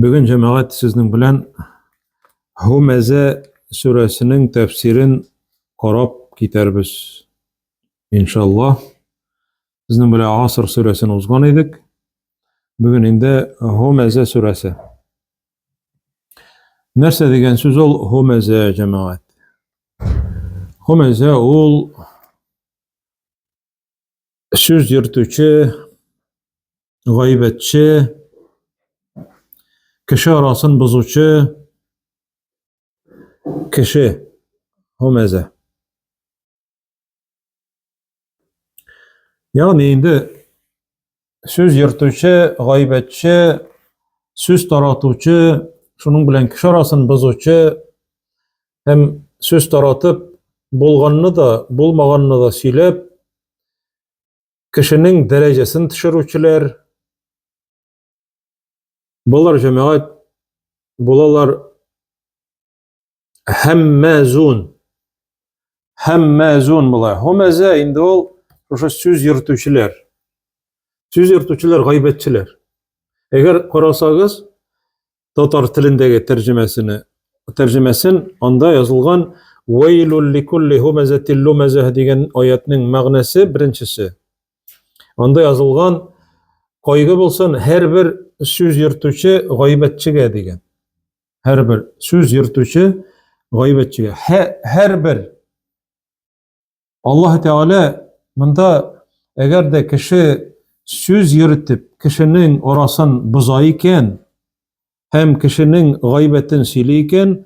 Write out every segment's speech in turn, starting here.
Бүген җәмәгать сезнең белән Һумәзә сүрәсенең тәфсирен карап китәрбез. Иншалла. Сезнең белән Аср сүрәсен узган идек. Бүген инде Һумәзә сүрәсе. Нәрсә дигән сүз ул Һумәзә җәмәгать? Һумәзә ул сүз йөртүче, гайбәтче, кеше арасын бозучы кеше һумәзә. Ягъни инде сүз йөртүче, гайбәтче, сүз таратучы, шуның белән кеше арасын бозучы һәм сүз таратып, булганны да, булмаганны да сөйләп, кешенең дәрәҗәсен төшерүчеләр, болар җәмәгать булалар һәммәзун. Һәммәзун була. Һумәзә инде ул шушы сүз йөртүчеләр. Сүз йөртүчеләр гайбәтчеләр. Әгәр карасагыз, татар телендәге тәрҗемәсене, тәрҗемәсен анда язылган Вәйлул ликулли һумәзәтил лумәзәһ дигән аятның мәгънәсе беренчесе. Анда язылган кайгы булсын һәрбер сүз йөртүче гайбәтчегә дигән. Һәрбер сүз йөртүче гайбәтчегә. Һәрбер Аллаһ Тәгалә монда әгәр дә кеше сүз йөртеп, кешенең арасын боза икән һәм кешенең гайбәтен сөйли икән,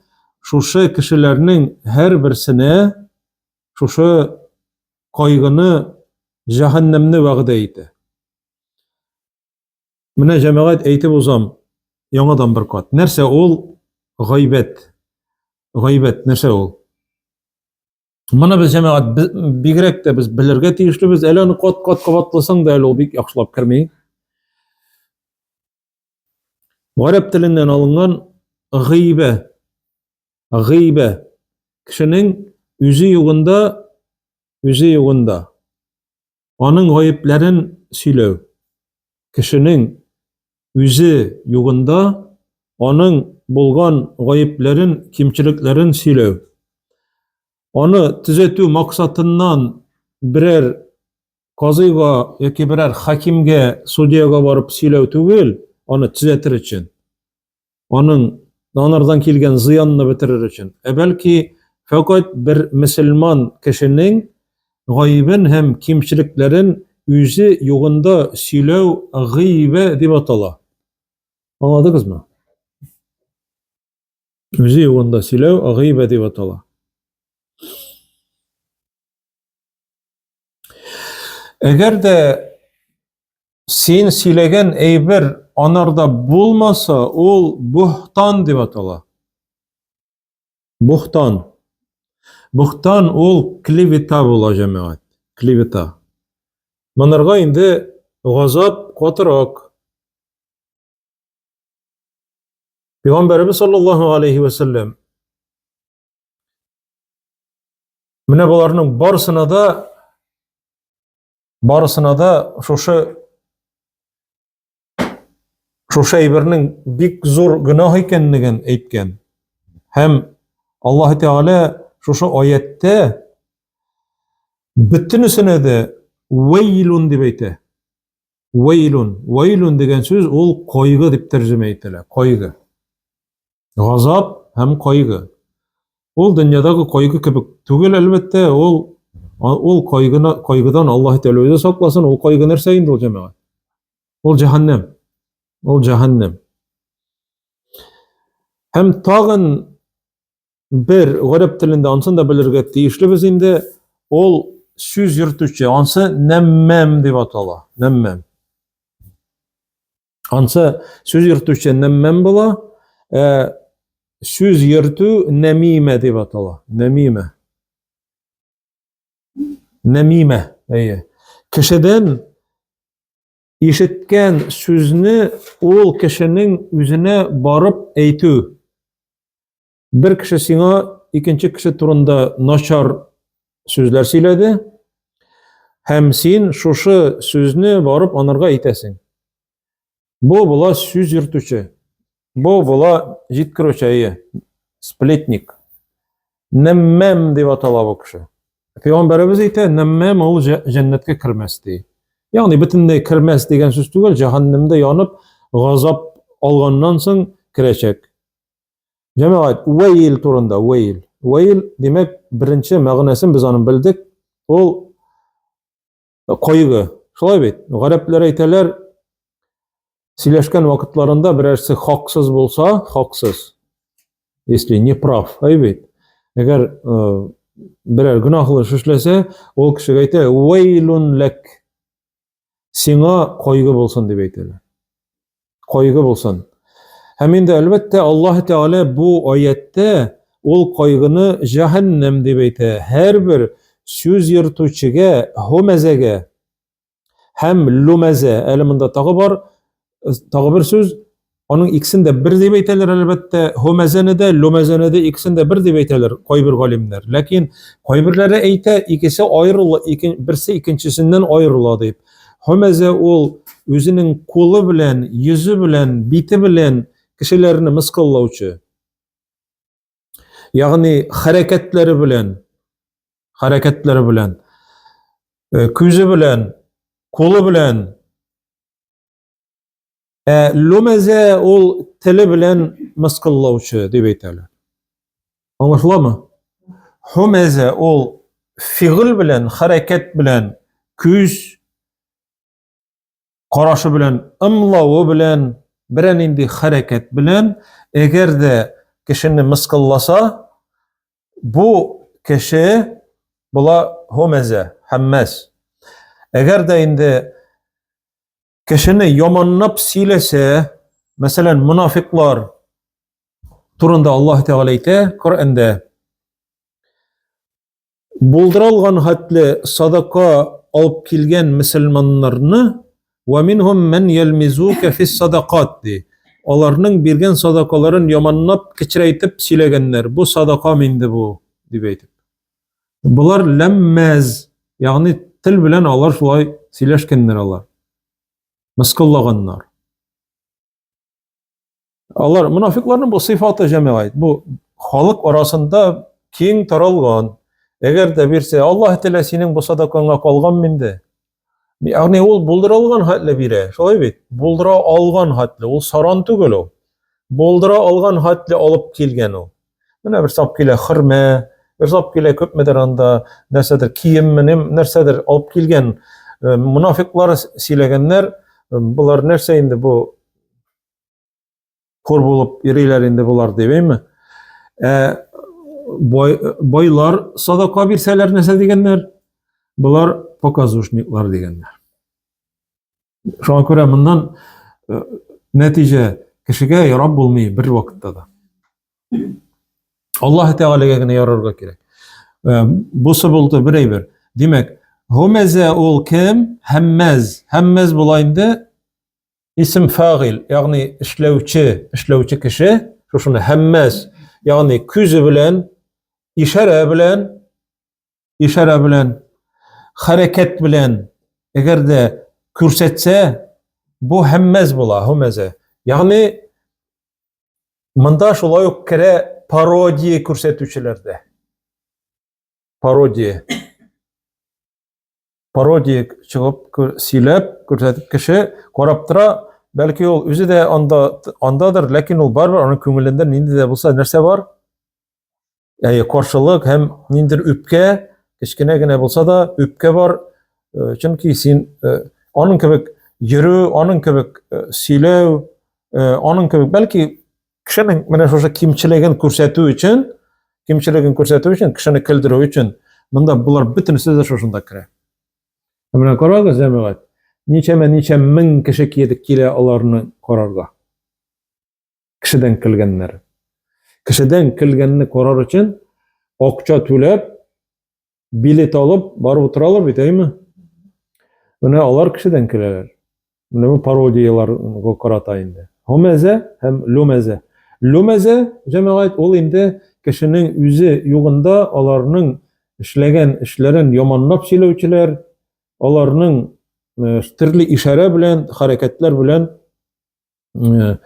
шушы кешеләрнең һәрберсенә шушы кайгыны, җәһәннәмне вәгъдә итә. Менә җәмәгать әйтеп узам, яңадан бер кат. Нәрсә ул гайбәт? Гайбәт нәрсә ул? Моны без җәмәгать бигрәк тә без белергә тиешлебез. Әле аны кат-кат кабатласаң да әле ул бик яхшылап керми. Гарәп теленнән алынган гыйбә. Гыйбә. Кешенең үзе югында, үзе югында аның гаепләрен сөйләү. Кешенең үзе югында аның булган гаепләрен, кимчелекләрен сөйләү. Аны төзәтү максатыннан берәр казыйга яки берәр хакимгә, судьяга барып сөйләү түгел, аны төзәтер өчен. Аның анардан килгән зыянны бетерер өчен, ә бәлки фәкать бер мөселман кешенең гаебен һәм кимчелекләрен үзе югында сөйләү гыйбә дип атала. Аңладыгызмы? Үзе югында сөйләү гыйбә дип атала. Әгәр дә син сөйләгән әйбер анарда булмаса, ул буһтан дип атала. Буһтан. Буһтан ул клевета була, җәмәгать. Клевета. Монарга инде газап катырак. Пәйгамбәребез саллаллаһу алейхи ва саллям Менә боларның барысына да барысына да шушы шушы әйбернең бик зур гөнаһ икәнлеген әйткән. Һәм Аллаһ Тәгалә шушы аяттә бөтенесенә дә вәйлун дип әйтә. Вәйлун, вәйлун дигән сүз ул кайгы дип тәрҗемә ителә, кайгы. Газап һәм кайгы. Ул дөньядагы кайгы кебек түгел, әлбәттә, ул ул кайгыны кайгыдан Аллаһ Тәгалә үзе сакласын. Ул кайгы нәрсә инде ул җәмәгать? Ул җәһәннәм. Ул җәһәннәм. Һәм тагын бер гарәп телендә ансын да белергә тиешлебез инде, ул сүз йөртүче, ансы нәммәм дип атала. Нәммәм. Ансы сүз йөртүче нәммәм була, ә сүз йөртү нәмимә дип атала. Нәмимә. Нәмимә, әйе. Кешедән ишеткән сүзне ул кешенең үзенә барып әйтү. Бер кеше сиңа икенче кеше турында начар сүзләр сөйләде, һәм син шушы сүзне барып анарга әйтәсең. Бу була сүз йөртүче. Бу була җиткерүче, әйе, сплетник. Нәммәм дип атала бу кеше. Пәйгамбәребез әйтә, нәммәм ул җәннәткә кермәс ди. Ягъни бөтенләй кермәс дигән сүз түгел, җәһәннәмдә янып, газап алганнан соң керәчәк. Җәмәгать, вәйл турында, вәйл. Вәйл, димәк, беренче мәгънәсен без аның белдек. Ул кайгы. Шулай бит? Гарәпләр әйтәләр, сөйләшкән вакытларында берәрсе хаксыз булса, хаксыз, если не прав, әй бит. Әгәр э, берәр гөнаһлы эш эшләсә, ул кешегә әйтә, вәйлун ләк. Сиңа кайгы булсын дип әйтәләр. Кайгы булсын. Һәм инде әлбәттә Аллаһ Тәгалә бу аятьтә ул кайгыны җәһәннәм дип әйтә. Һәрбер сүз йөртүчегә, һумәзәгә һәм лүмәзә, әле монда тагы бар, тагы бер сүз, аның икесен дә бер дип әйтәләр әлбәттә, һумәзәне дә, лүмәзәне дә икесен дә бер дип әйтәләр кайбер галимнәр. Ләкин кайберләре әйтә, икесе аерыла, ике, берсе икенчесеннән аерыла дип. Һумәзә ул үзенең кулы белән, йөзе белән, бите белән кешеләрне мыскыллаучы. Ягъни хәрәкәтләре белән, хәрәкәтләре белән, э, күзе белән, кулы белән. Ә лүмәзә ул теле белән мыскыллаучы дип әйтәләр. Аңлашыламы? Хумәзә ул фигыль белән, хәрәкәт белән, күз карашы белән, ымлавы белән, берәр нинди хәрәкәт белән, әгәр дә кешене мыскылласа, бу кеше була һумәзә, һәммәс. Әгәр дә инде кешене яманлап сөйләсә, мәсәлән, монафиклар турында Аллаһ Тәгалә әйтә Коръәндә, булдыра алган хәтле садака алып килгән мөселманнарны ва минһум ман ялмизука фис садакат ди. Аларның биргән садакаларын яманлап, кечерәйтеп сөйләгәннәр. Бу садака инде бу, дип әйтеп. Болар ләммәз, ягъни тел белән алар шулай сөйләшкәннәр алар. Мыскыллаганнар. Алар мунафикларның бу сыйфаты җәмәгать. Бу халык арасында киң таралган. Әгәр дә бирсә, Аллаһ Тәгалә синең бу садакаңа калган инде. Ягъни ул булдыра алган хәтле бирә. Шулай бит? Булдыра алган хәтле. Ул саран түгел ул. Булдыра алган хәтле алып килгән ул. Менә бер сап килә хөрмә, бер сап килә күпмедер анда нәрсәдер кием, нәрсәдер алып килгән. Э, мунафиклар сөйләгәннәр, э, болар нәрсә инде бу хур булып йөриләр инде болар дип, әйме? Ә бай, байлар садака бирсәләр нәрсә дигәннәр? Болар показушниклар дигәннәр. Шуңа күрә моннан э, нәтиҗә кешегә ярап булмый бер вакытта да. Аллаһ Тәгаләгә генә ярарга кирәк. Э, бусы булды бер әйбер. Димәк, һумәзә ул кем? Һәммәз. Һәммәз була инде исем фагил, ягъни эшләүче, эшләүче кеше, шушыны һәммәз, ягъни күзе белән, ишарә белән, ишарә белән, хәрәкәт белән, әгәр дә күрсәтсә, бу һәммәз була, һүмәзә. Ягъни монда шулай ук керә пародия күрсәтүчеләр дә. Пародия. Пародия чыгып сөйләп, күрсәтеп кеше карап тора, бәлки ул үзе дә анда андадыр, ләкин ул барыбер аның күңелендә нинди дә булса нәрсә бар? Әйе, каршылык һәм ниндидер үпкә, кечкенә генә булса да үпкә бар. Э, чөнки син э, аның кебек йөрү, аның кебек э, сөйләү, аның кебек бәлки кешенең менә шушы кимчелеген күрсәтү өчен, кимчелеген күрсәтү өчен, кешене көлдерү өчен монда болар бөтенесе дә шушында керә. Менә карагыз, җәмәгать, ничәмә ничә мең кеше килә аларны карарга. Кешедән көлгәннәр. Кешедән көлгәнне карар өчен акча түләп, билет алып барып утыралар бит, әйме? Менә алар кешедән көләләр. Менә бу пародияләргә карата инде. Һумәзә һәм лүмәзә. Лүмәзә, җәмәгать, ул инде кешенең үзе югында аларның эшләгән эшләрен яманлап сөйләүчеләр, аларның э, төрле ишарә белән, хәрәкәтләр белән Э,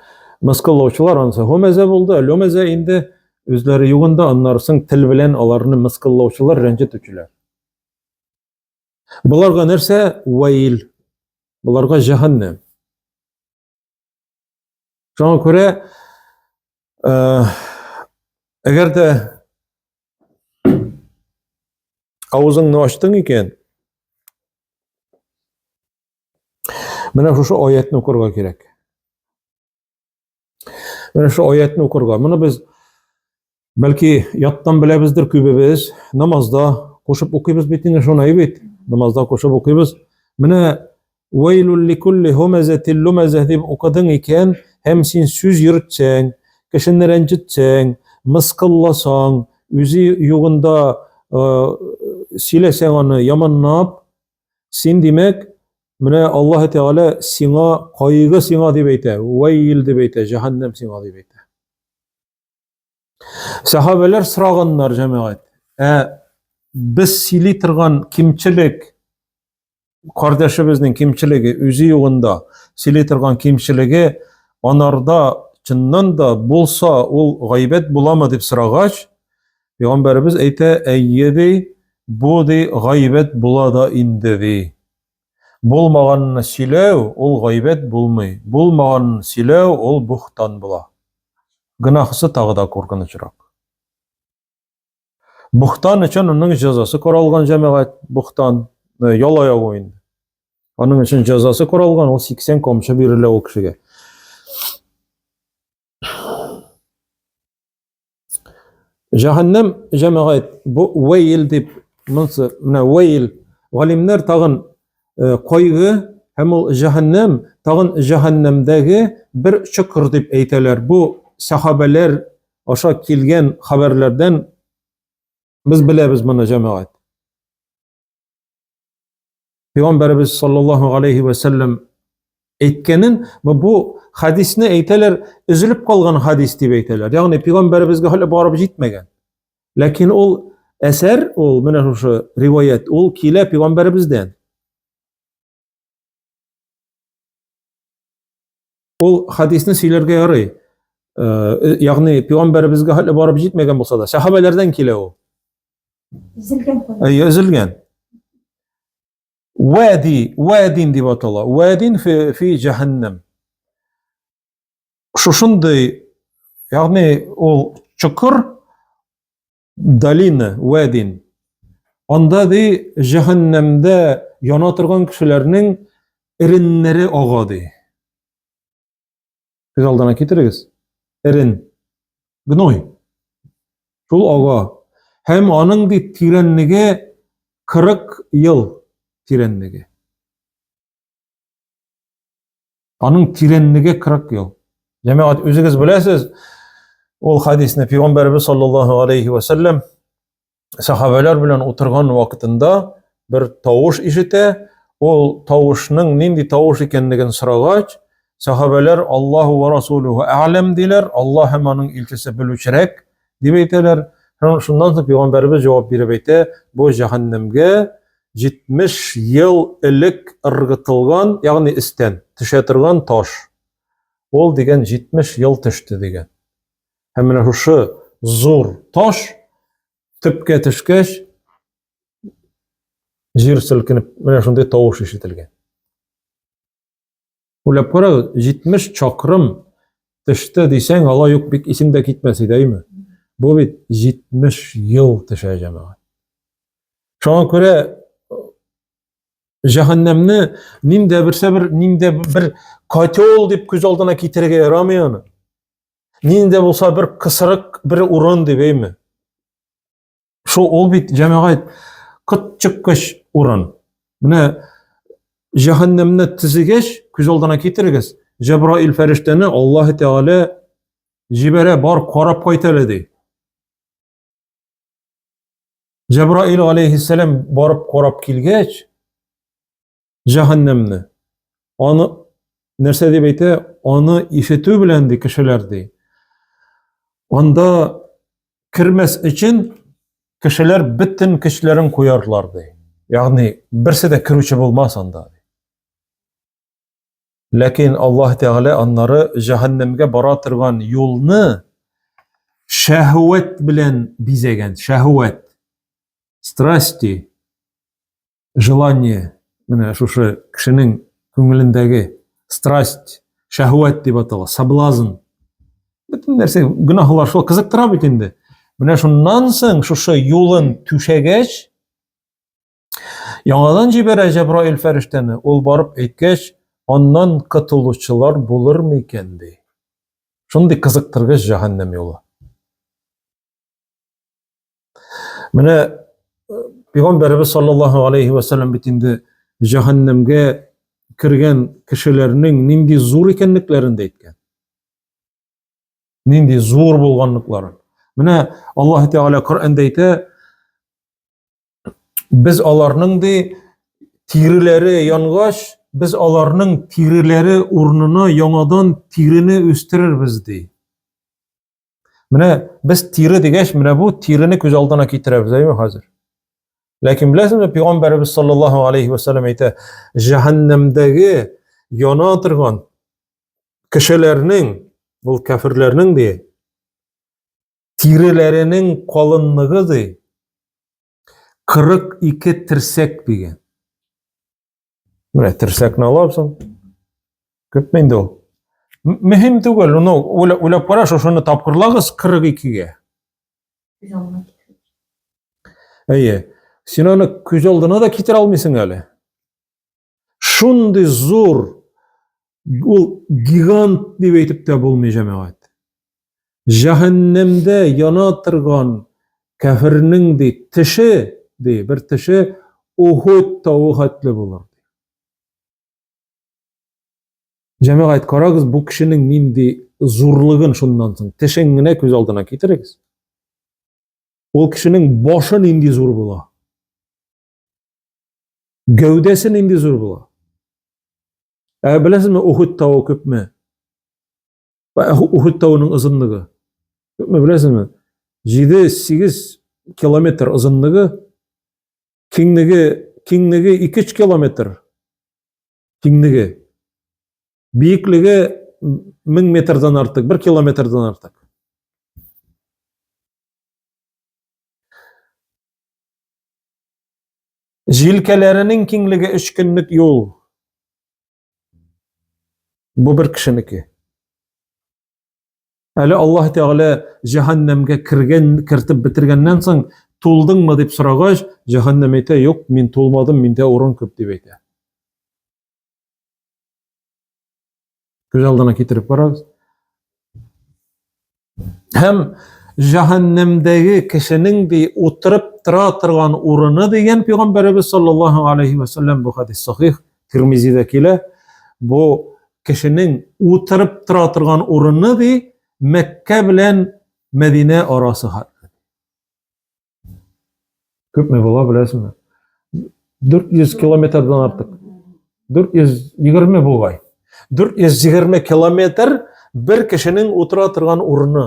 Мыскыллаучылар анысы һумәзә булды, лүмәзә инде үзләре югында, аннары соң тел белән аларны мыскыллаучылар, рәнҗетүчеләр. Боларга нәрсә? Ваил. Боларга җәһәннәм. Шуңа күрә әгәр дә авызыңны ачтың икән, менә шушы аятны укырга кирәк. Менә шушы аятны укырга. Моны без бәлки яттан беләбездер күбебез. Намазда кушып укыйбыз бит инде шуны бит. Намазда кушып укыйбыз. Менә Вәйлүл ликулли һумәзәтил лүмәзә дип укыдың икән, һәм син сүз йөртсәң, кешене рәнҗетсәң, мыскылласаң, үзе югында сөйләсәң аны яманлап, син димәк, менә Аллаһ Тәгалә сиңа кайгы сиңа дип әйтә, вәйл дип әйтә, җәһәннәм сиңа дип әйтә. Сәхабәләр сораганнар җәмәгать. Ә без сөйли торган кимчелек кардәшебезнең кимчелеге үзе югында сөйли торган кимчелеге анарда чыннан да булса ул гайбәт буламы дип сорагач, Пәйгамбәребез әйтә, әйе ди, бу ди гайбәт була да инде ди. Булмаганны сөйләү ул гайбәт булмый. Булмаганны сөйләү ул бухтан була. Гөнаһысы тагы да куркынычрак. Бухтан өчен аның җәзасы каралган җәмәгать, бухтан, э, яла ягу инде. Аның өчен җәзасы каралган, ул 80 камчы бирелә ул кешегә. Җәһәннәм җәмәгать бу вәйл дип монсы менә вәйл галимнәр тагын э, кайгы һәм ул җәһәннәм тагын җәһәннәмдәге бер чокыр дип әйтәләр. Бу сахабәләр аша килгән хәбәрләрдән без беләбез моны җәмәгать. Пәйгамбәребез саллаллаһу алейхи вә сәлләм әйткәнен, бу хадисне әйтәләр, өзелеп калган хадис дип әйтәләр. Ягъни пәйгамбәребезгә әле барып җитмәгән. Ләкин ул әсәр, ул менә шушы риваять, ул килә пәйгамбәребездән. Ул хадисне сөйләргә ярый. Э, ягъни пәйгамбәребезгә әле барып җитмәгән булса да, сәхабәләрдән килә ул. Өзелгән. Әйе, өзелгән. Вади, вадин дип атала. Вадин фи, фи җәһәннәм. Шушындый, ягъни ул чокыр долина, вадин. Анда ди җәһәннәмдә яна торган кешеләрнең эреннәре ага ди. Күз алдына китерегез. Эрен. Гной. Шул ага. Һәм аның ди тирәнлеге 40 ел тирәнлеге. Аның тирәнлеге 40 ел. Җәмәгать үзегез беләсез, ул хадисне пәйгамбәребез саллаллаһу алейхи ва сәлләм сахабәләр белән утырган вакытында бер тавыш ишетә, ул тавышның нинди тавыш икәнлеген сорагач, сахабәләр Аллаһу ва расулуху әгъләм диләр, Аллаһ һәм аның илчесе белүчерәк дип әйтәләр. Һәм шуннан соң пәйгамбәребез җавап биреп әйтә, бу җәһәннәмгә 70 ел элек ыргытылган, ягъни өстән төшә торган таш. Ул дигән 70 ел төште дигән. Һәм менә шушы зур таш төпкә төшкәч, җир селкенеп, менә шундый тавыш ишетелгән. Уйлап карагыз, 70 чакрым төште дисәң, алай ук бик исең дә китмәс иде, әйме? Бу бит 70 ел төшә җәмәгать. Шуңа күрә җәһәннәмне ниндә берсә бер ниндә бер котел дип күз алдына китерергә ярамый аны. Нинди булса бер кысырык бер урын дип әйме? Шул ул бит җәмәгать котчыккыч урын. Менә җәһәннәмне төзегәч, күз алдына китерегез. Җәбраил фәрештәне Аллаһ Тәгалә җибәрә, бар карап кайт әле ди. Җәбраил алейһиссәлам барып карап килгәч, җәһәннәмне. Аны нәрсә дип әйтә? Аны ишетү белән ди кешеләр ди. Анда кермәс өчен кешеләр бөтен көчләрен куярлар ди. Ягъни берсе дә керүче булмас анда. Ләкин Аллаһ Тәгалә аннары җәһәннәмгә бара торган юлны шәһвәт белән бизәгән. Шәһвәт. Страсти, желание, менә шушы кешенең күңелендәге страсть, шәһвәт дип атала, соблазн. Бөтен нәрсә гөнаһлар шул кызыктыра бит инде. Менә шуннан соң шушы юлын түшәгәч, Яңадан җибәрә Җәбраил фәрештәне, ул барып әйткәч, аннан котылучылар булыр микән, ди. Шундый кызыктыргыч җәһәннәм юлы. Менә э, Пәйгамбәребез саллаллаһу алейхи ва саллям бит инде җәһәннәмгә кергән кешеләрнең нинди зур икәнлекләрен дә әйткән. Нинди зур булганлыкларын. Менә Аллаһ Тәгалә Коръәндә әйтә, Без аларның ди тиреләре янгач, без аларның тиреләре урынына яңадан тирене үстерербез ди. Менә без тире дигәч, менә бу тирене күз алдына китерәбез, әйме хәзер? Ләкин беләсезме, пәйгамбәребез саллаллаһу алейхи ва саллям әйтә, җәһәннәмдәге яна торган кешеләрнең, ул кәферләрнең ди, тиреләренең калынлыгы ди 42 терсәк дигән. Менә терсәкне аласың. Күпме инде ул? Мөһим түгел, ну, уйлап кара, шушыны тапкырлагыз 42-гә. Әйе. Син аны күз алдына да китерә алмыйсың әле. Шундый зур, ул гигант дип әйтеп тә булмый, җәмәгать. Җәһәннәмдә яна торган кәфернең ди теше, ди, бер теше Ухуд тавы хәтле булыр. Җәмәгать, карагыз, бу кешенең нинди зурлыгын шуннан соң. Тешен генә күз алдына китерегез. Ул кешенең башы нинди зур була. Гәүдәсе нинди зур була? Ә беләсезме, Ухуд тавы күпме? Ухуд тавының озынлыгы. Күпме беләсезме? 7-8 километр озынлыгы, киңлеге, киңлеге 2-3 километр. Киңлеге. Биеклеге 1000 метрдан артык, 1 километрдан артык. Җилкәләренең киңлеге өч көнлек юл. Бу бер кешенеке. Әле Аллаһ Тәгалә җәһәннәмгә кергән, кертеп бетергәннән соң, тулдыңмы дип сорагач, җәһәннәм әйтә, юк, мин тулмадым, миндә урын күп дип әйтә. Күз алдына китереп карагыз. Һәм җәһәннәмдәге кешенең ди утырып тора торган урыны дигән пәйгамбәребез саллаллаһу алейхи ва саллям, бу хадис сахих, Тирмизида килә. Бу кешенең утырып тора торган урыны ди Мәккә белән Мәдинә арасы хәтле. Күпме була беләсеңме? 400 километрдан артык. 420 бугай. 420 километр бер кешенең утыра торган урыны.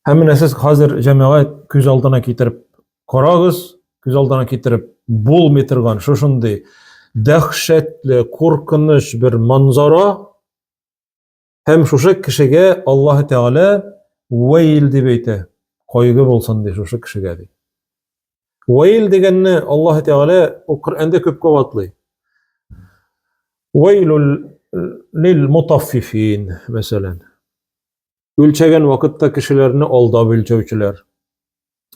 Һәм менә сез хәзер җәмәгать күз алдына китереп карагыз, күз алдына китереп булмый торган шушындый дәһшәтле, куркыныч бер манзара. Һәм шушы кешегә Аллаһ Тәгалә вәйл дип әйтә. Кайгы булсын ди шушы кешегә ди. Вәйл дигәнне Аллаһ Тәгалә ул Коръәндә күп кабатлый. Вәйлул лил мутаффифин, мәсәлән. Үлчәгән вакытта кешеләрне алдап үлчәүчеләр.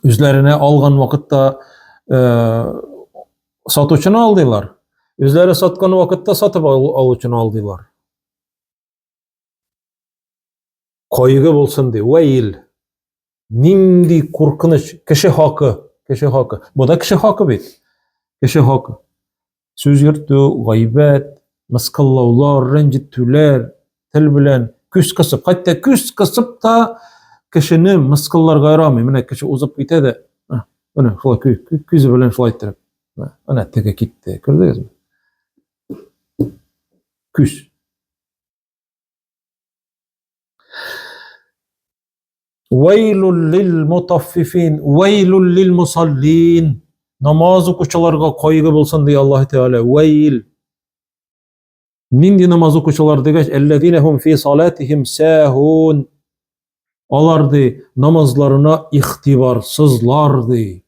Үзләренә алган вакытта э, сатучыны алдыйлар. Үзләре саткан вакытта сатып алучыны алдыйлар. Кайгы булсын ди, вәйл. Нинди куркыныч, кеше хакы, кеше хакы. Бу да кеше хакы бит. Кеше хакы. Сүз йөртү, гайбәт, мыскыллаулар, рәнҗетүләр, тел белән күз кысып, хәтта күз кысып та кешене мыскылларга ярамый. Менә кеше узып китә дә, менә шулай күзе белән шулай иттереп. Менә теге китте, күрдегезме? Күз. Вәйлул лил мутаффифин, вәйлул лил мусаллин. Намаз укучыларга кайгы булсын ди Аллаһ Тәгалә. Вәйл. Нинди намаз укучылар дигәч, әлләзинә һум фи салатихим сахун. Алар ди намазларына игътибарсызлар ди.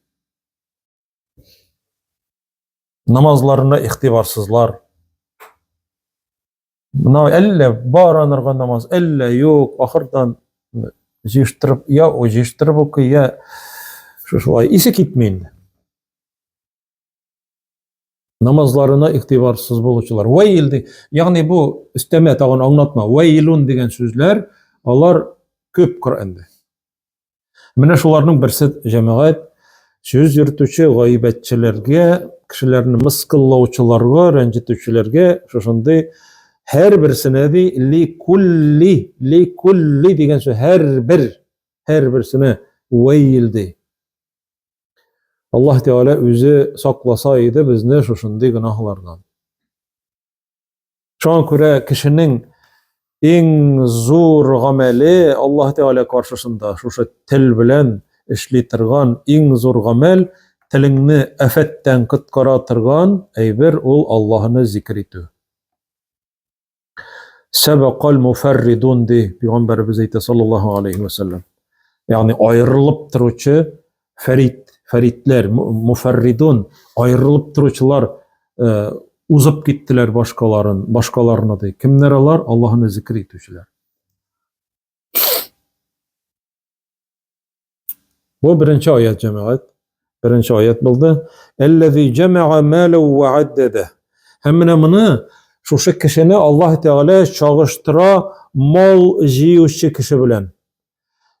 Намазларына игътибарсызлар. Менә әллә бар анарга намаз, әллә юк, ахырдан җыештырып, я җыештырып укый, я шушылай исе китми инде. Намазларына игътибарсыз булучылар. Вәйл ди, ягъни бу өстәмә тагын аңлатма. Вәйлун дигән сүзләр алар күп Коръәндә. Менә шуларның берсе җәмәгать сүз йөртүче гайбәтчеләргә, кешеләрне мыскыллаучыларга, рәнҗетүчеләргә шушындый һәрберсенә ди ли кулли, ли кулли дигән сүз һәрбер, һәрберсенә вәйл ди. Аллаһ Тәгалә үзе сакласа иде безне шушындый гөнаһлардан. Шуңа күрә кешенең иң зур гамәле Аллаһ Тәгалә каршысында шушы тел белән эшли торган иң зур гамәл, телеңне афәттән коткара торган әйбер ул Аллаһны зикер итү. Сәбәкал муфәрридун ди пәйгамбәребез әйтә саллаллаһу алейхи ва сәлләм. Ягъни аерылып торучы фәрид, фәридләр, муфәрридун, аерылып торучылар э, узып киттеләр башкаларын, башкаларны ди. Кемнәр алар? Аллаһны зикр итүчеләр. Бу беренче аят җәмәгать. Беренче аят булды. Әлләзи җәмәгә мәләү вә аддәдә. Һәм менә моны шушы кешене Аллаһ Тәгалә чагыштыра мал җыючы кеше белән.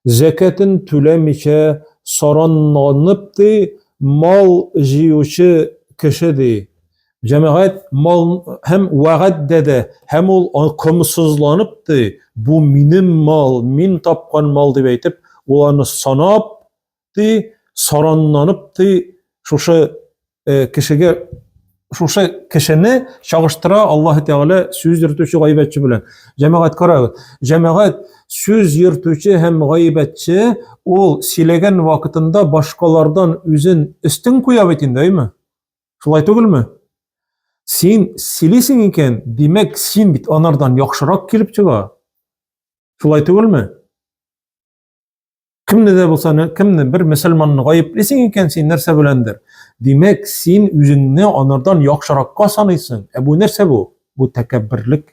Зәкәтен түләмичә саранланып ди, мал җыючы кеше ди. Җәмәгать мал һәм вәгаддәдә һәм ул комсызланып ди, бу минем мал, мин тапкан мал дип әйтеп, ул аны санап ди, саранланып ди, шушы э, кешегә шушы кешене чагыштыра Аллаһ Тәгалә сүз йөртүче гайбәтче белән. Җәмәгать карагыз. Җәмәгать сүз йөртүче һәм гайбәтче ул сөйләгән вакытында башкалардан үзен өстен куя бит инде, әйме? Шулай түгелме? Син сөйлисең икән, димәк, син бит анардан яхшырак килеп чыга. Шулай түгелме? Кемне дә булса, кемне бер мөселманны гаеплисең икән, син нәрсә беләндер? Димәк, син үзеңне анардан яхшыракка саныйсың. Ә бу нәрсә бу? Бу тәкәбберлек.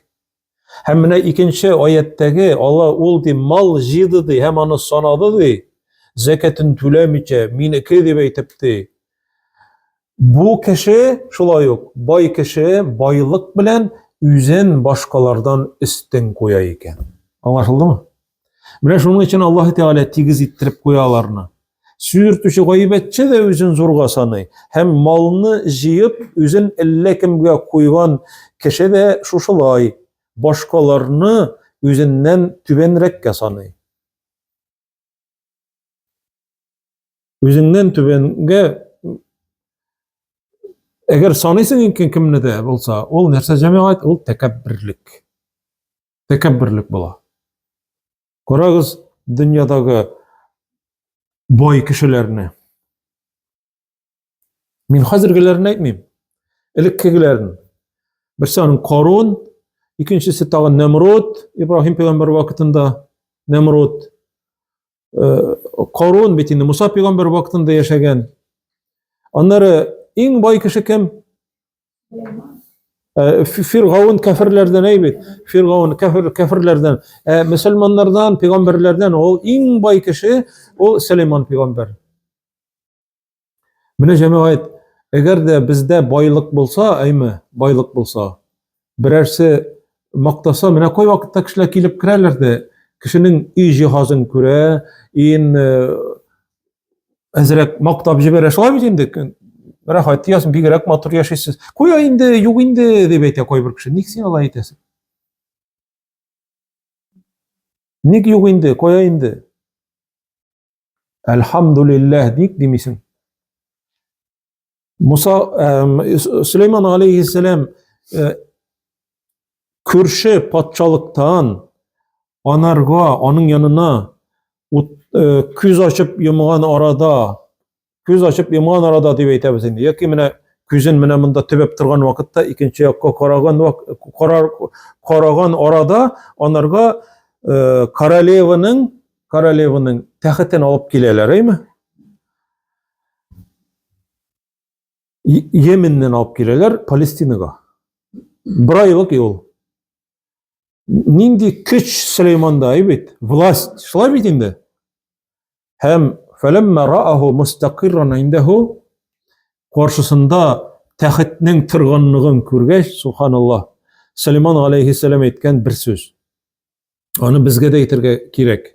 Һәм менә икенче аяттәге Алла ул ди мал җыйды ди һәм аны санады ди. Зәкәтен түләмичә, минеке дип әйтеп ди. Бу кеше шулай ук бай кеше байлык белән үзен башкалардан өстен куя икән. Аңлашылдымы? Менә шуның өчен Аллаһ Тәгалә тигез иттереп куя аларны. Сүз йөртүче гайбәтче дә үзен зурга саный һәм малны җыеп үзен әллә кемгә куйган кеше дә шушылай башкаларны үзеннән түбәнрәккә саный. Үзеңнән түбәнгә әгәр саныйсың икән кемне дә булса, ул нәрсә җәмәгать, ул тәкәбберлек. Тәкәбберлек була. Карагыз дөньядагы бай кешеләрне. Мин хәзергеләрен әйтмим. Элеккегеләрен. Берсе аның Карун, икенчесе тагын Нәмруд, Ибраһим пәйгамбәр вакытында Нәмруд. Э, Карун бит инде Муса пәйгамбәр вакытында яшәгән. Аннары иң бай кеше кем? Э, Фиргаун кәферләрдән әй бит. Фиргаун кәфер кәферләрдән. Ә мөселманнардан, пәйгамбәрләрдән ул иң бай кеше ул Сөләйман пәйгамбәр. Менә җәмәгать, әгәр дә бездә байлык булса, әйме, байлык булса, берәрсе мактаса, менә кай вакытта кешеләр килеп керәләр дә, кешенең өй җиһазын күрә, өен э, әзрәк мактап җибәрә. Шулай бит инде. Рәхәт диясең, бигрәк матур яшисез. Куя инде, юк инде, дип әйтә кайбер кеше. Ник син алай әйтәсең? Ник юк инде, куя инде. Әлхамдулилләһ ник димисең? Муса Сөләйман алейхиссәлам э, күрше патшалыктан анарга, аның янына э, күз ачып йомган арада Күз ачып йомган арада дип әйтәбез инде. Яки менә күзен менә монда төбәп торган вакытта икенче якка караган карар караган арада анарга э, королеваның королеваның тәхетен алып киләләр, әйме? Йеменнән алып киләләр Палестинага. Бер айлык юл. Нинди көч Сөләйманда, әй бит? Власть. Шулай бит инде. Һәм фәләммә рааху мустакирран индәһу каршысында тәхетнең торганлыгын күргәч, субханаллаһ, Сөләйман галәйһиссәлам әйткән бер сүз. Аны безгә дә әйтергә кирәк.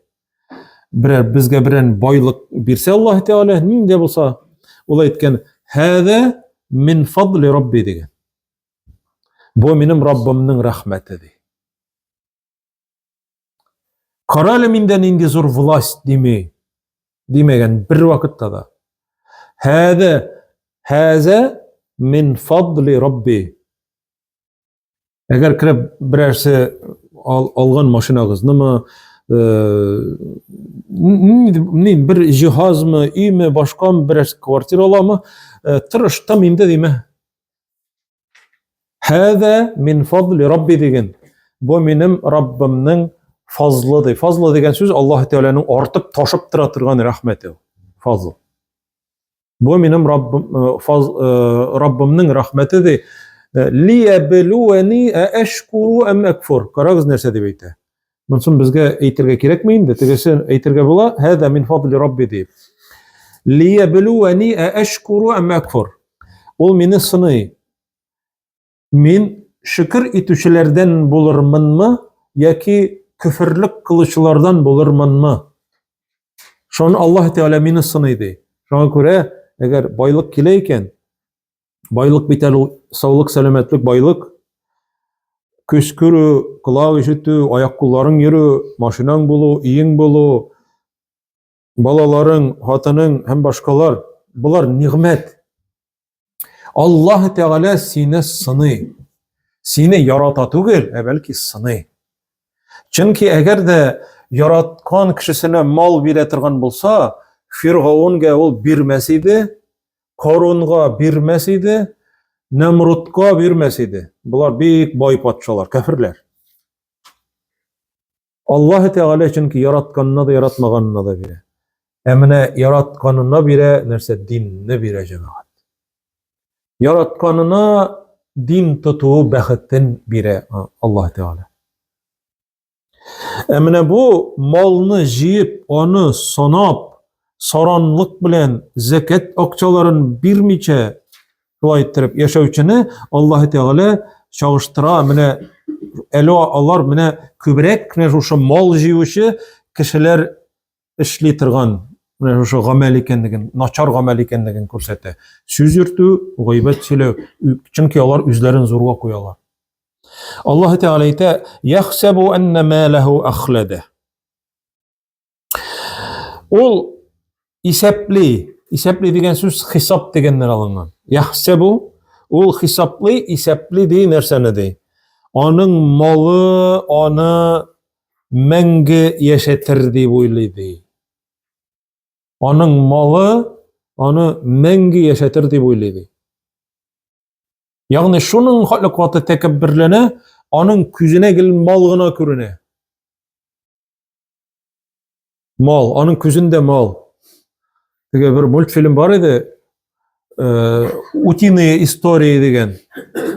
Берәр безгә берәр байлык бирсә Аллаһ Тәгалә, нинди булса, ул әйткән, "Һәзә мин фадли Рабби" дигән. Бу минем Раббымның рәхмәте ди. Кара әле миндә нинди зур власть дими, димәгән бер вакытта да. Һәзә һәзә мин фадли Рабби. Әгәр кереп берәрсе ал, алган машинагызнымы, э, ни бер җиһазмы, өйме, башкамы, берәр квартира аламы, э, тырыштым инде диме. Хәзә мин фадли Рабби деген. Бу минем Раббымның фазлы ди. Фазлы дигән сүз Аллаһ Тәгаләнең артып ташып тора торган рәхмәте. Фазл. Бу минем Раббым э, фаз, э, Раббымның рәхмәте ди. Э, Лиябелуәни әшкуру әм әкфур. Карагыз нәрсә дип әйтә. Монсын безгә әйтергә кирәкме инде? Тегесе әйтергә була, һәдә мин фадли Рабби дип. Лиябелуәни әшкуру әм әкфур. Ул мине сыный. Мин шөкер итүчеләрдән булырмынмы яки көферлек кылучылардан булырмынмы? Шуны Аллаһ Тәгалә мине сыный ди. Шуңа күрә, әгәр байлык килә икән, байлык бит әле ул саулык, сәламәтлек, байлык. Күз күрү, колак ишетү, аяк-кулларың йөрү, машинаң булу, өең булу, балаларың, хатының һәм башкалар, болар нигъмәт. Аллаһ Тәгалә сине сыный. Сине ярата түгел, ә бәлки сыный. Чөнки әгәр дә яраткан кешесенә мал бирә торган булса, Фиргаунга ул бирмәс иде, Корунга бирмәс иде, Нәмрудка бирмәс иде. Болар бик бай патшалар, кәферләр. Аллаһ Тәгалә чөнки яратканына да, яратмаганына да бирә. Ә менә яратканына бирә, нәрсә динне бирә җәмәгать. Яратканына дин тоту бәхетен бирә Аллаһ Тәгалә. Ә менә бу малны җыеп, аны санап, саранлык белән зәкәт акчаларын бирмичә шулай иттереп яшәүчене Аллаһ Тәгалә чагыштыра. Менә әле алар менә күбрәк менә шушы мал җыючы кешеләр эшли торган менә шушы гамәл икәнлеген, начар гамәл икәнлеген күрсәтә. Сүз йөртү, гайбәт сөйләү, чөнки алар үзләрен зурга куялар. Аллаһ Тәгалә әйтә: "Яхсабу анна малаху ахлада". Ул исәпли, исәпли дигән сүз хисап дигәннән алынган. Яхсабу ул хисаплый, исәпли ди нәрсәне ди. Аның малы аны мәңге яшәтер дип уйлый ди. Аның малы аны мәңге яшәтер дип уйлый ди. Ягъни шуның хәтле каты тәкәбберләнә, аның күзенә гел мал гына күренә. Мал, аның күзендә мал. Теге бер мультфильм бар иде, э, Утиные истории дигән.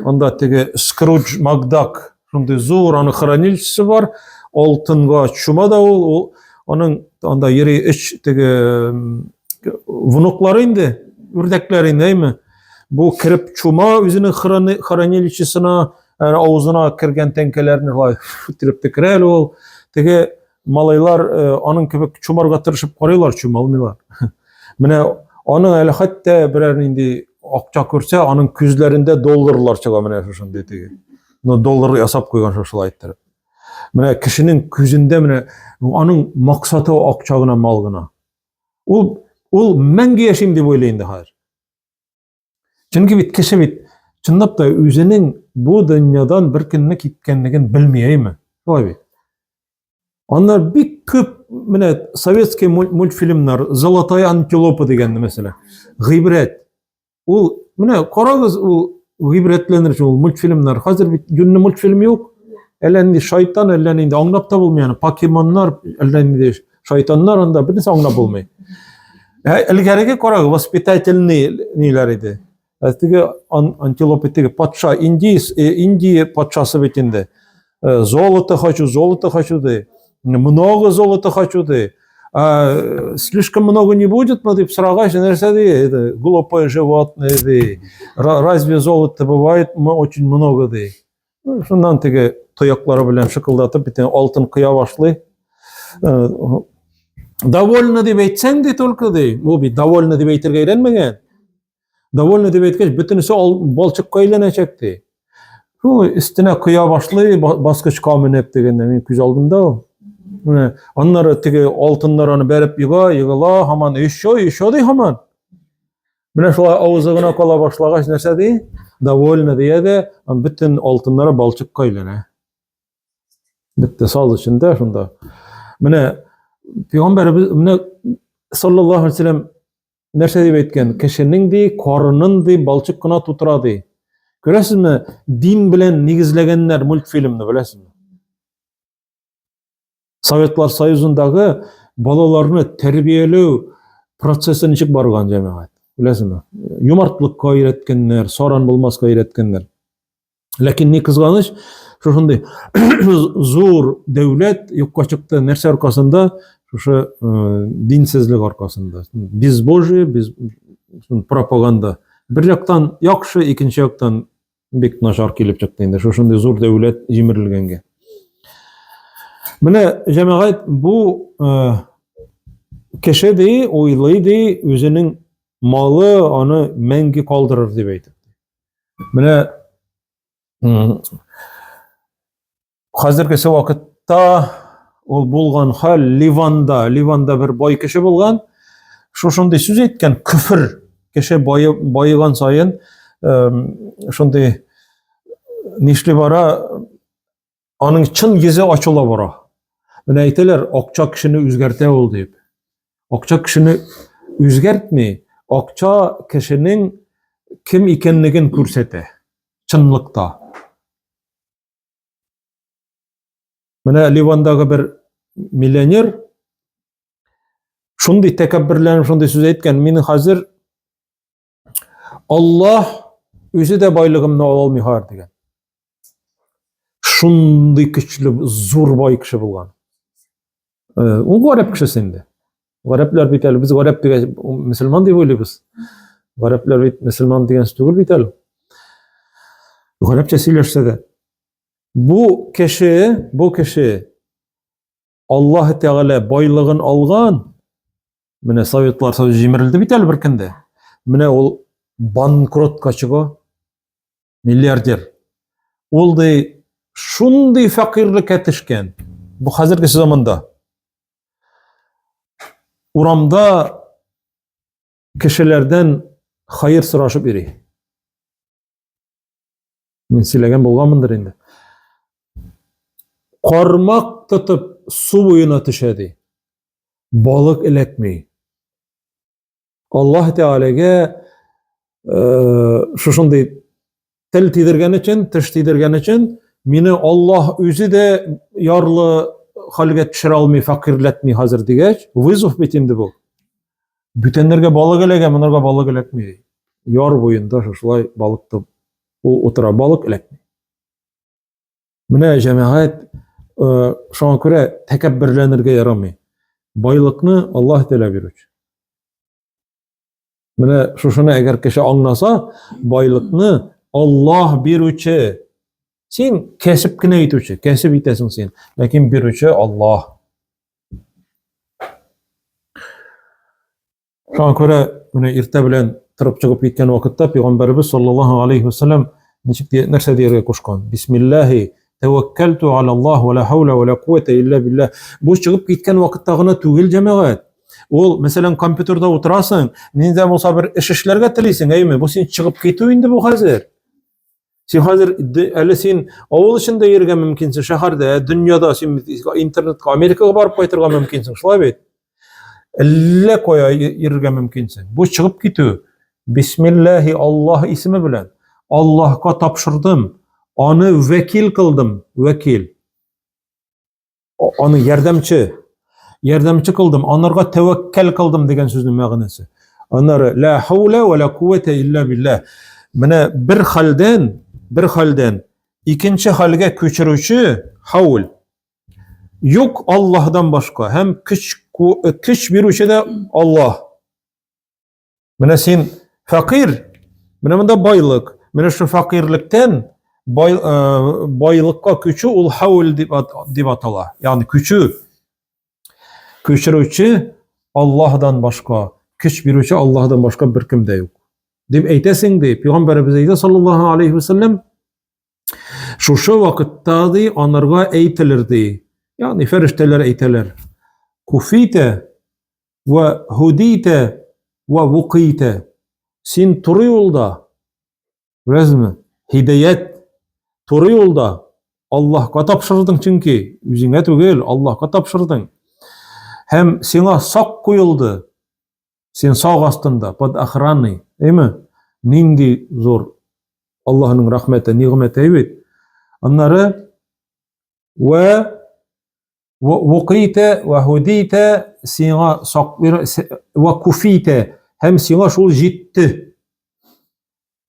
Анда теге Скрудж Макдак, шундый зур аның хранилищесы бар, алтынга чума да ул, ул аның анда йөри өч теге внуклары инде, үрдәкләр инде, әйме? Бу кереп чума үзенең хранилищесына, авызына кергән тәңкәләрне шулай иттереп төкерә әле ул. Теге малайлар э, аның кебек чумарга тырышып карыйлар, чума алмыйлар. Менә аның әле хәтта берәр нинди акча күрсә, аның күзләрендә долларлар чыга менә шушындый теге. Ну, доллар ясап куйган шушылай иттереп. Менә кешенең күзендә менә аның максаты акча гына, мал гына. Ул ул мәңге яшим дип уйлый инде хәзер. Чөнки бит кеше бит чынлап та үзенең бу дөньядан бер көнне киткәнлеген белми, әйме? Шулай бит. Аннар бик күп менә советский мультфильмнар, Золотая антилопа дигән мәсәлән. Гыйбрәт. Ул менә карагыз, ул гыйбрәтләнер өчен ул мультфильмнар. Хәзер бит юньле мультфильм юк. Әллә нинди шайтан, әллә нинди аңлап та булмый аны. Покемоннар, әллә нинди шайтаннар анда бернәрсә аңлап булмый. Ә элгәреге карагыз, воспитательный ниләр иде. Ә теге антилопа теге патша, индиец, э, Индия патшасы бит инде. Э, золото хочу, золото хочу ди. Много золота хочу ди. А, э, слишком много не будет, ну, дип сорагач, нәрсә ди? Это глупое животное ди. Разве золото бывает очень много ди. Ну, шуннан теге тояклары белән шыкылдатып, бит алтын коя башлый. Э, довольно дип әйтсәң ди только ди. Бу бит довольно дип әйтергә өйрәнмәгән. Довольно дип әйткәч, бөтенесе балчыкка әйләнәчәк ди. Шул өстенә коя башлый, баскычка менеп дигәндә, мин күз алдымда ул. Менә аннары теге алтыннар аны бәреп ега, егыла, һаман еще, еще ди һаман. Менә шулай авызы гына кала башлагач, нәрсә ди? Довольно дия дә, бөтен алтыннары балчыкка әйләнә. Бетте саз эчендә шунда. Менә пәйгамбәребез менә саллаллаһу алейһи вәсәлләм нәрсә дип әйткән? Кешенең ди, карынын ди, балчык кына тутыра ди. Күрәсезме, дин белән нигезләгәннәр мультфильмны, беләсезме? Советлар Союзындагы балаларны тәрбияләү процессы ничек барган, җәмәгать? Беләсезме? Юмартлыкка өйрәткәннәр, саран булмаска өйрәткәннәр. Ләкин ни кызганыч, шушындый зур дәүләт юкка чыкты. Нәрсә аркасында? Шушы э, динсезлек аркасында. Безбожие, без пропаганда. Бер яктан яхшы, икенче яктан бик начар килеп чыкты инде. Шушындый зур дәүләт җимерелгәнгә. Менә җәмәгать бу э, кеше ди, уйлый ди, үзенең малы аны мәңге калдырыр дип әйтеп. Менә хәзергесе вакытта ул булган хәл Ливанда, Ливанда бер бай кеше булган. Шушындый сүз әйткән, көфер кеше байыган саен шундый нишли бара, Аның чын йөзе ачыла бара. Менә әйтәләр, акча кешене үзгәртә ул дип. Акча кешене үзгәртми, акча кешенең кем икәнлеген күрсәтә. Чынлыкта. Менә Ливандагы бер миллионер шундый тәкәбберләнеп шундый сүз әйткән, мин хәзер Аллаһ үзе дә байлыгымны ала алмый хәзер дигән. Шундый көчле, зур бай кеше булган. Э, ул гарәп кешесе инде. Гарәпләр бит әле, без гарәп дигән мөселман дип уйлыйбыз. Гарәпләр бит мөселман дигән сүз түгел бит әле. Гарәпчә сөйләшсә дә. Бу кеше, бу кеше Аллаһ Тәгалә байлыгын алган, Менә Советлар Союзы җимерелде бит әле бер көндә. Менә ул банкротка чыга. Миллиардер. Ул ди шундый фәкыйрьлеккә төшкән. Бу хәзерге заманда. Урамда кешеләрдән хәер сорашып йөри. Мин сөйләгән булганмындыр инде. Кармак тотып су буена төшә ди. Балык эләкми. Аллаһ Тәгаләгә э, шушындый тел тидергән өчен, теш тидергән өчен мине Аллаһ үзе дә ярлы хәлгә төшерә алмый, фәкыйрьләтми хәзер дигәч, вызов бит инде бу. Бүтәннәргә балык эләгә, монарга балык эләкми. Яр буенда шушылай балык тотып ул утыра, балык эләкми. Менә җәмәгать, э, шуңа күрә тәкәбберләнергә ярамый. Байлыкны Аллаһ Тәгалә бирүче. Менә шушыны әгәр кеше аңласа, байлыкны Аллаһ бирүче. Син кәсеп кенә итүче, кәсеп итәсең син, ләкин бирүче Аллаһ. Шуңа күрә менә иртә белән торып чыгып киткән вакытта пәйгамбәребез саллаллаһу алейхи вәсәлләм ничек нәрсә дияргә кушкан? Бисмиллаһи тәвәккәлту алаллаһ ва ла хаула ва ла куәтә илля биллаһ. Бу чыгып киткән вакытта гына түгел, җәмәгать. Ул, мәсәлән, компьютерда утырасың, нинди дә булса бер эш эшләргә телисең, әйеме? Бу син чыгып китү инде бу хәзер. Син хәзер әле син авыл эчендә йөрергә мөмкинсең, шәһәрдә, дөньяда син интернетка, Америкага барып кайтырга мөмкинсең, шулай бит? Әллә кая йөрергә мөмкинсең. Бу чыгып китү Бисмиллаһи Аллаһ исеме белән. Аллаһка тапшырдым, аны вәкил кылдым, вәкил. Аны ярдәмче, ярдәмче кылдым, анарга тәвәккәл кылдым дигән сүзнең мәгънәсе. Аннары ла хаула ва ла куввата илля биллаһ. Менә бер хәлдән, бер хәлдән икенче хәлгә күчерүче хаул. Юк Аллаһдан башка һәм көч көч бирүче дә Аллаһ. Менә син фәкыйрь, менә монда байлык. Менә шул фәкыйрьлектән бай, э, байлыкка күчү ул хаул дип, дип атала. Ягъни күчү. Күчерүче Аллаһдан башка, көч бирүче Аллаһдан башка беркем дә юк. Дип әйтәсең ди, Пәйгамбәребез әйтә саллаллаһу алейхи ва саллям, Шушы вакытта ди анарга әйтелер ди. Ягъни фәрештәләр әйтәләр. Куфитә Вә һудитә вә вукыйтә. Син туры юлда. Беләсезме? Һидаят туры юлда. Аллаһка тапшырдың чөнки, үзеңә түгел, Аллаһка тапшырдың. Һәм сиңа сак куелды. Син сак астында, под охраной. Әйме? Нинди зур Аллаһның рәхмәте, нигъмәте бит. Аннары вә Вукыйта вә һудита сиңа сак вә куфита һәм сиңа шул җитте.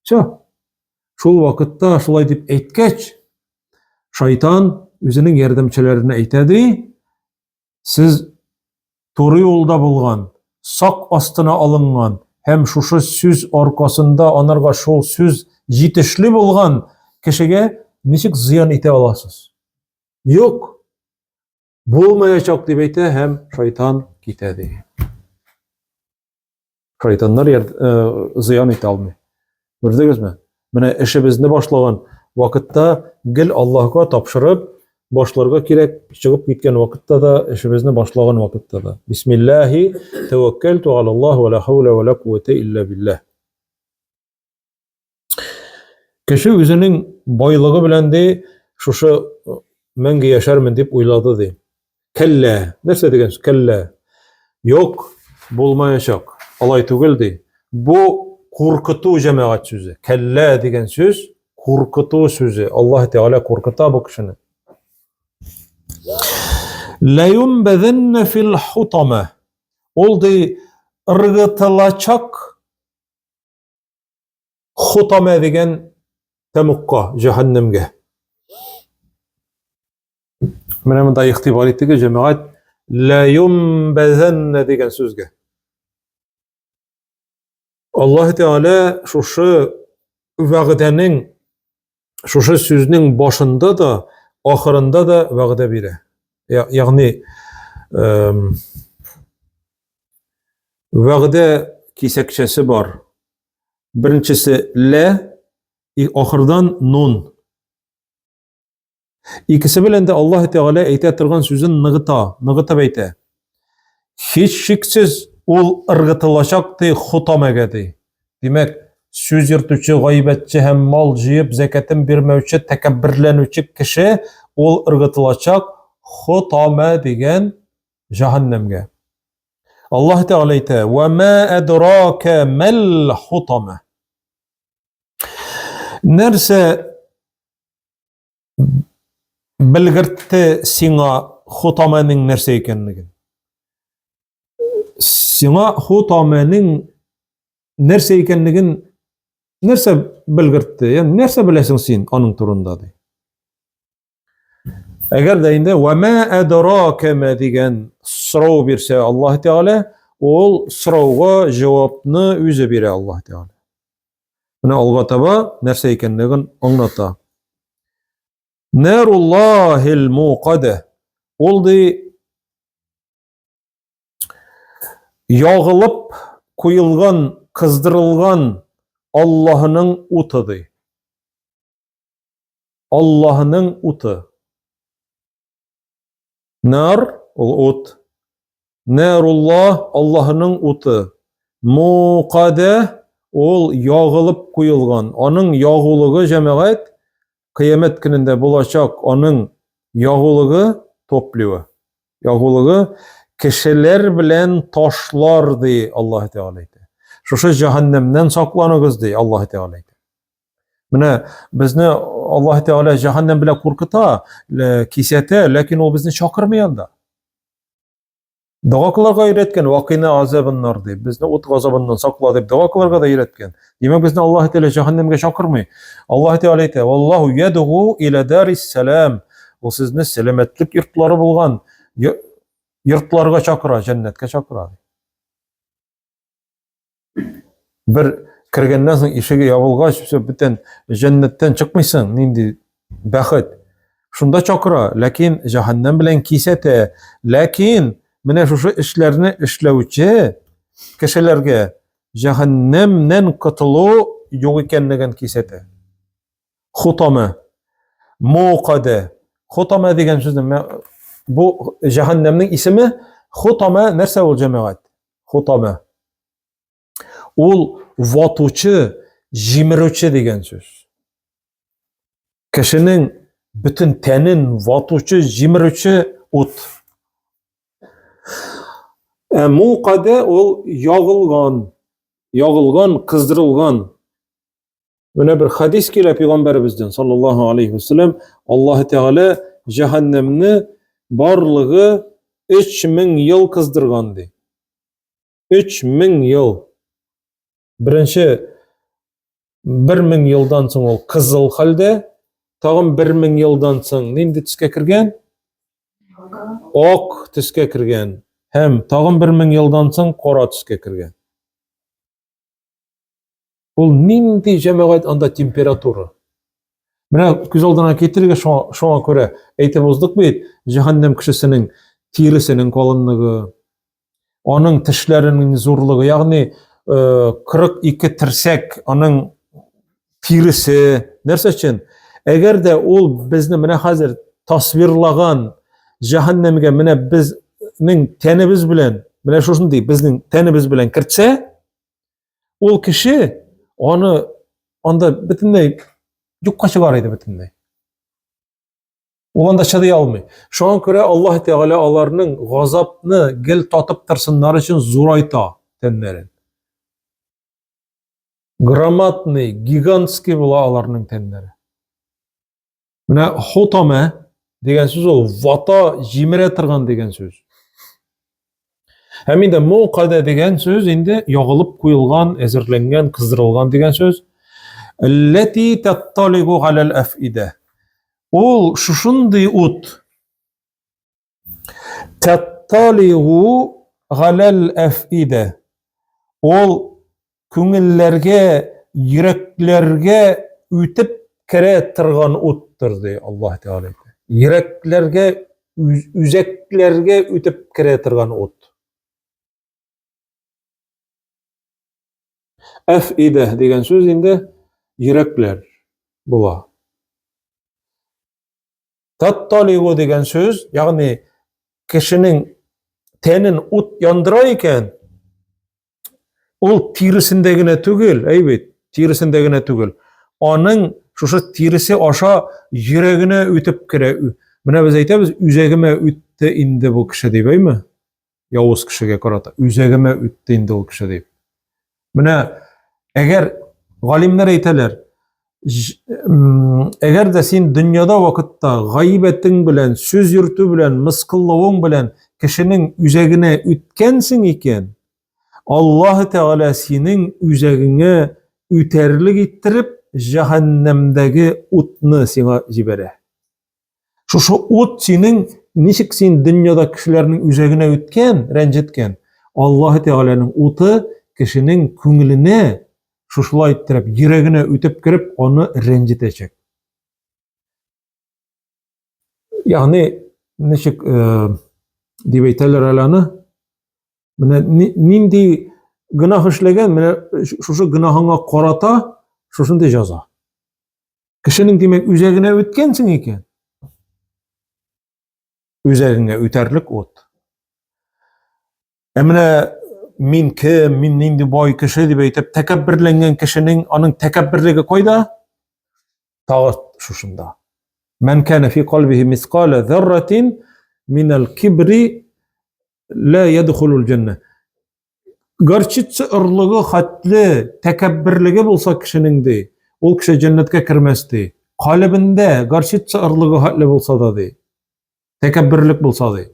Все. Шул вакытта шулай дип әйткәч, шайтан үзенең ярдәмчеләренә әйтә ди, сез туры юлда булган, сак астына алынган һәм шушы сүз аркасында анарга шул сүз җитешле булган кешегә ничек зыян итә аласыз? Юк, булмаячак дип әйтә һәм шайтан китә ди. Шайтаннар э, зыян итә алмый. Күрдегезме? Менә эшебезне башлаган вакытта гел Аллаһка тапшырып башларга кирәк, чыгып киткән вакытта да, эшебезне башлаган вакытта да. Бисмиллахи тәвәккәлту алаллаһ ва ла хаула ва ла куввата илля биллаһ. Кеше үзенең байлыгы белән ди, шушы э, мәңге яшәрмен дип уйлады ди. Кәллә, нәрсә дигән сүз? Кәллә. Юк, булмаячак. Алай түгел ди. Бу куркыту җәмәгать сүзе. Кәллә дигән сүз куркыту сүзе. Аллаһ Тәгалә куркыта бу кешене. Ла юнбәзәннә фил хутама. Ул ди ыргытылачак Хутамә дигән тәмукка, җәһәннәмгә. Менә монда игътибар итегез, җәмәгать, ла юмбазанна дигән сүзгә. Аллаһ Тәгалә шушы вәгъдәнең, шушы сүзнең башында да, ахырында да вәгъдә бирә. Ягъни вәгъдә кисәкчәсе бар. Беренчесе лә, ахырдан нун. Икесе белән дә Аллаһ Тәгалә әйтә торган сүзен ныгыта, ныгытып әйтә. Һичшиксез ул ыргытылачак ди хутамәгә ди. Димәк, сүз йөртүче, гайбәтче һәм мал җыеп зәкәтен бирмәүче, тәкәбберләнүче кеше ул ыргытылачак хутамә дигән җәһәннәмгә. Аллаһ Тәгалә әйтә: "Ва ма адрака мәл хутама?" Нәрсә белгертте сиңа хутамәнең нәрсә икәнлеген? Сиңа хутамәнең нәрсә икәнлеген нәрсә белгертте? Ягъни нәрсә беләсең син аның турында ди. Әгәр дә инде ва ма адрака ма дигән сорау бирсә Аллаһ Тәгалә, ул сорауга җавапны үзе бирә Аллаһ Тәгалә. Менә алга таба нәрсә икәнлеген аңлата. Наруллахил муқада. Ул ди ягылып куелган, кыздырылган Аллаһының уты ди. Аллаһының уты. Нар ул ут. Наруллаһ Аллаһының уты. Муқада ул ягылып куелган. Аның ягулыгы җәмәгать кыямәт көнендә булачак, аның ягулыгы топливо. Ягулыгы кешеләр белән ташлар ди Аллаһ Тәгалә әйтә. Шушы җәһәннәмнән сакланыгыз ди Аллаһ Тәгалә әйтә. Менә безне Аллаһ Тәгалә җәһәннәм белән куркыта, кисәтә, ләкин ул безне чакырмый анда. Дога кылырга өйрәткән, вакыйна азабыннар дип, безне ут газабыннан сакла дип дога кылырга да өйрәткән. Димәк, безне Аллаһ Тәгалә җәһәннәмгә чакырмый. Аллаһ Тәгалә әйтә: "Валлаһу ядгу иля дарис салам." Ул сезне сәламәтлек йортлары булган йортларга чакыра, җәннәткә чакыра. Бер кергәннән соң ишеге ябылгач, все, бүтән җәннәттән чыкмыйсың, нинди бәхет. Шунда чакыра, ләкин җәһәннәм белән кисәтә. Ләкин менә шушы эшләрне эшләүче кешеләргә җәһәннәмнән котылу юк икәнлеген кисәтә. Хутама, мукада. Хутама дигән сүзне бу җәһәннәмнең исеме хутама нәрсә ул җәмәгать? Хутама. Ул ватучы, җимерүче дигән сүз. Кешенең бөтен тәнен ватучы, җимерүче ут. Ә мукада ул ягылган, ягылган, кыздырылган. Менә бер хадис килә пәйгамбәребездән, саллаллаһу алейхи вәсәләм, Аллаһ Тәгалә җәһәннәмне барлыгы 3000 ел кыздырган ди. 3000 ел. Беренче 1000 елдан соң ул кызыл хәлдә, тагын 1000 елдан соң нинди төскә кергән? Ак төскә кергән һәм тагын 1000 елдан соң кара төскә кергән. Ул нинди җәмәгать анда температура? Менә күз алдына китерергә шуңа, шуңа күрә әйтеп уздык бит, җәһәннәм кешесенең тиресенең калынлыгы, аның тешләренең зурлыгы, ягъни 42 э, терсәк аның тиресе, нәрсә өчен? Әгәр дә ул безне менә хәзер тасвирлаган җәһәннәмгә менә безнең тәнебез белән, менә шушындый безнең тәнебез белән кертсә, ул кеше аны анда бөтенләй юкка чыгар иде бөтенләй. Ул анда чыдый алмый. Шуңа күрә Аллаһ Тәгалә аларның газапны гел татып торсыннар өчен зурайта тәннәрен. Громадный, гигантский була аларның тәннәре. Менә хутама дигән сүз ул вата, җимерә торган дигән сүз. Һәм инде мукада дигән сүз инде ягылып куелган, әзерләнгән, кыздырылган дигән сүз. Ләти татталигу галәл әфидә. Ул шушындый ут. Татталигу галәл әфидә. Ул күңелләргә, йөрәкләргә үтеп керә торган уттыр, ди Аллаһ Тәгалә. Йөрәкләргә, үзәкләргә үтеп керә торган ут. Әфидә дигән сүз инде йөрәкләр була. Татталигу дигән сүз, ягъни кешенең тәнен ут яндыра икән, ул тиресендә генә түгел, әй бит, тиресендә генә түгел. Аның шушы тиресе аша йөрәгенә үтеп керә. Менә без әйтәбез, үзәгемә үтте инде бу кеше дип, әйме? Явыз кешегә карата үзәгемә үтте инде ул кеше дип. Менә әгәр галимнәр әйтәләр, әгәр дә син дөньяда вакытта гайбәтең белән, сүз йөртү белән, мыскыллавың белән кешенең үзәгенә үткәнсең икән, Аллаһ Тәгалә синең үзәгеңә үтәрлек иттереп җәһәннәмдәге утны сиңа җибәрә. Шушы ут синең ничек син дөньяда кешеләрнең үзәгенә үткән, рәнҗеткән, Аллаһ Тәгаләнең уты кешенең күңеленә шушылай иттереп, йөрәгенә үтеп кереп, аны рәнҗетәчәк. Ягъни, ничек э, дип әйтәләр әле аны? Менә нинди гөнаһ эшләгән, менә шушы гөнаһыңа карата шушындый җәза. Кешенең димәк үзәгенә үткәнсең икән. Үзәгеңә үтәрлек ут. Ә менә мин кем, мин нинди бай кеше дип әйтеп тәкәбберләнгән кешенең аның тәкәбберлеге кайда? Тагы шушында. Мән кана фи калбихи мискала зарратин минал кибри ла ядхулул җәннә. Горчица орлыгы хәтле тәкәбберлеге булса кешенең ди, ул кеше җәннәткә кермәс ди. Калебендә горчица орлыгы хәтле булса да ди. Тәкәбберлек булса ди.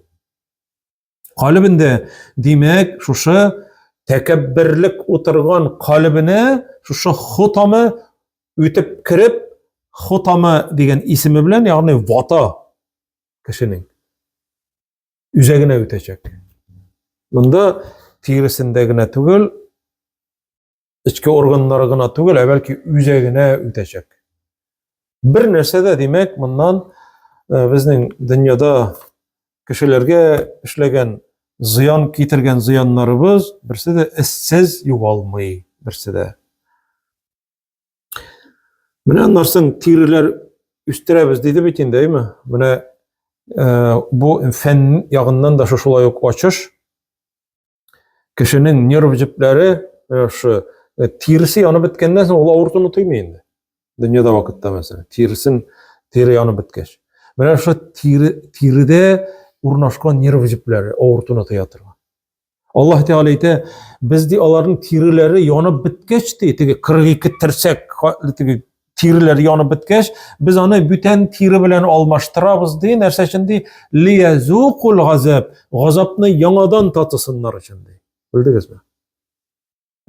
Калебендә, димәк, шушы тәкәбберлек утырган калебенә шушы хутамы үтеп кереп, хутама дигән исеме белән, ягъни вата кешенең үзәгенә үтәчәк. Монда тиресендә генә түгел, эчке органнары гына түгел, ә бәлки үзәгенә үтәчәк. Бер нәрсә дә, димәк, моннан э, безнең дөньяда кешеләргә эшләгән зыян китергән зыяннарыбыз берсе дә эзсез югалмый, берсе дә. Менә аннан соң тиреләр үстерәбез диде бит инде, әйме? Менә э, бу фән ягыннан да шушылай ук ачыш. Кешенең нерв җепләре э, шы э, тиресе янып беткәннән соң ул авыртуны тоймый инде. Дөньяда вакытта мәсәлән, тиресен тире янып беткәч. Менә шул тире тиредә урнашкан нерв җепләре авыртуны тоя торган. Аллаһ Тәгалә әйтә, без ди аларның тиреләре янып беткәч ди, теге 42 терсәк теге тиреләре янып беткәч, без аны бүтән тире белән алмаштырабыз ди, нәрсә өчен ди? Лиязукул газап, газапны яңадан татысыннар өчен ди. Белдегезме?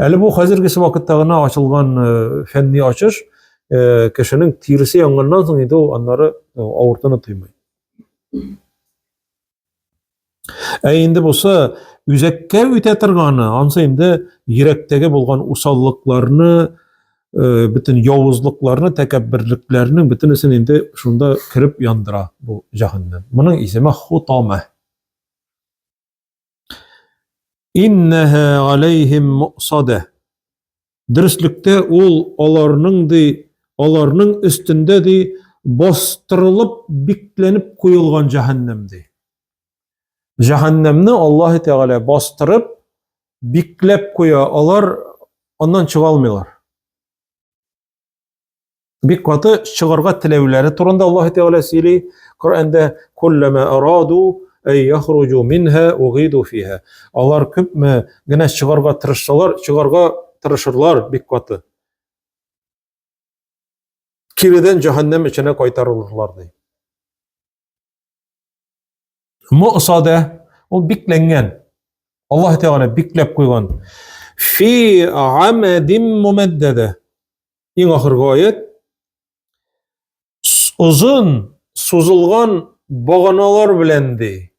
Әле бу хәзергесе вакытта гына ачылган э, фәнни ачыш, э, кешенең тиресе янганнан соң инде ул аннары э, авыртуны тоймый. Ә инде булса үзәккә үтә торганы, ансы инде йөрәктәге булган усаллыкларны, бөтен явызлыкларны, тәкәбберлекләрнең бөтенесен инде шунда кереп яндыра бу җәһәннәм. Моның исеме хутама. Иннәһә алейһим муъсадә. Дөреслектә ул аларның ди, аларның өстендә ди бастырылып, бикләнеп куелган җәһәннәм ди. Җәһәннәмне Аллаһ Тәгалә бастырып, бикләп куя, алар аннан чыга алмыйлар. Бик каты чыгарга теләүләре турында Аллаһ Тәгалә сөйли. Коръәндә куллама араду ай яхруҗу минха угиду фиха. Алар күпме генә чыгарга тырышсалар, чыгарга тырышырлар бик каты. Киредән җәһәннәм эченә кайтарылырлар ди. Муъсада ул бикләнгән. Аллаһ Тәгалә бикләп куйган. Фи амадин мумаддада. Иң ахыргы аят. Озын сузылган баганалар белән ди.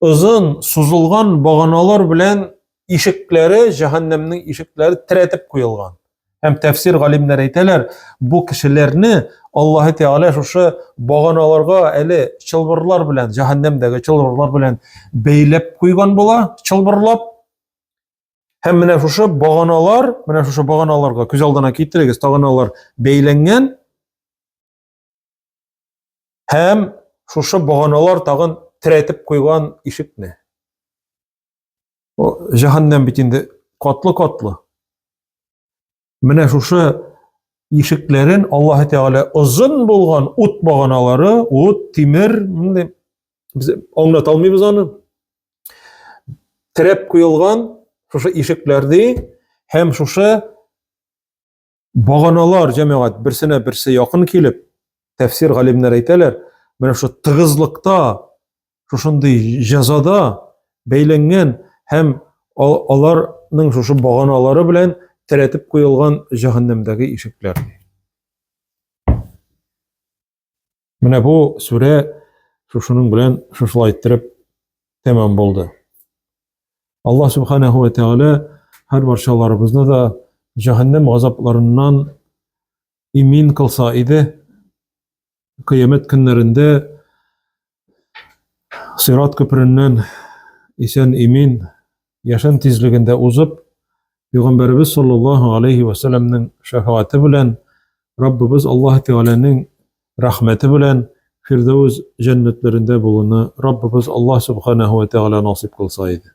Озын сузылган баганалар белән ишекләре, җәһәннәмнең ишекләре терәтеп куелган. Һәм тәфсир галимнәре әйтәләр, бу кешеләрне Аллаһы Тәгалә шушы баганаларга әле чылбырлар белән, җәһәннәмдәге чылбырлар белән бәйләп куйган була, чылбырлап. Һәм менә шушы баганалар, менә шушы баганаларга күз алдына китерегез, тагын алар бәйләнгән. Һәм шушы баганалар тагын терәтеп куйган ишекне. О, җәһәннәм бит инде катлы-катлы. Менә шушы ишекләрен Аллаһ Тәгалә озын булган ут баганалары, ут, тимер, без аңлата алмыйбыз аны. Терәп куелган шушы ишекләр ди һәм шушы Баганалар, җәмәгать, берсенә берсе якын килеп, тәфсир галимнәре әйтәләр, менә шушы тыгызлыкта, шушындый җәзада бәйләнгән һәм аларның шушы баганалары белән терәтеп куелган җәһәннәмдәге ишекләр. Менә бу сүрә шушының белән шушылай иттереп тәмам булды. Аллаһ субханаһу ва тәгалә һәр барчаларыбызны да җәһәннәм газапларыннан имин кылса иде. Кыямәт көннәрендә Сират күпереннән исән имин яшен тизлегендә узып, Пәйгамбәребез саллаллаһу алейхи ва сәлләмнең шәфәгате белән Раббыбыз Аллаһ Тәгаләнең рәхмәте белән Фирдәүс җәннәтләрендә булуны Раббыбыз Аллаһ субханаһу ва тәгалә насыйп кылса иде.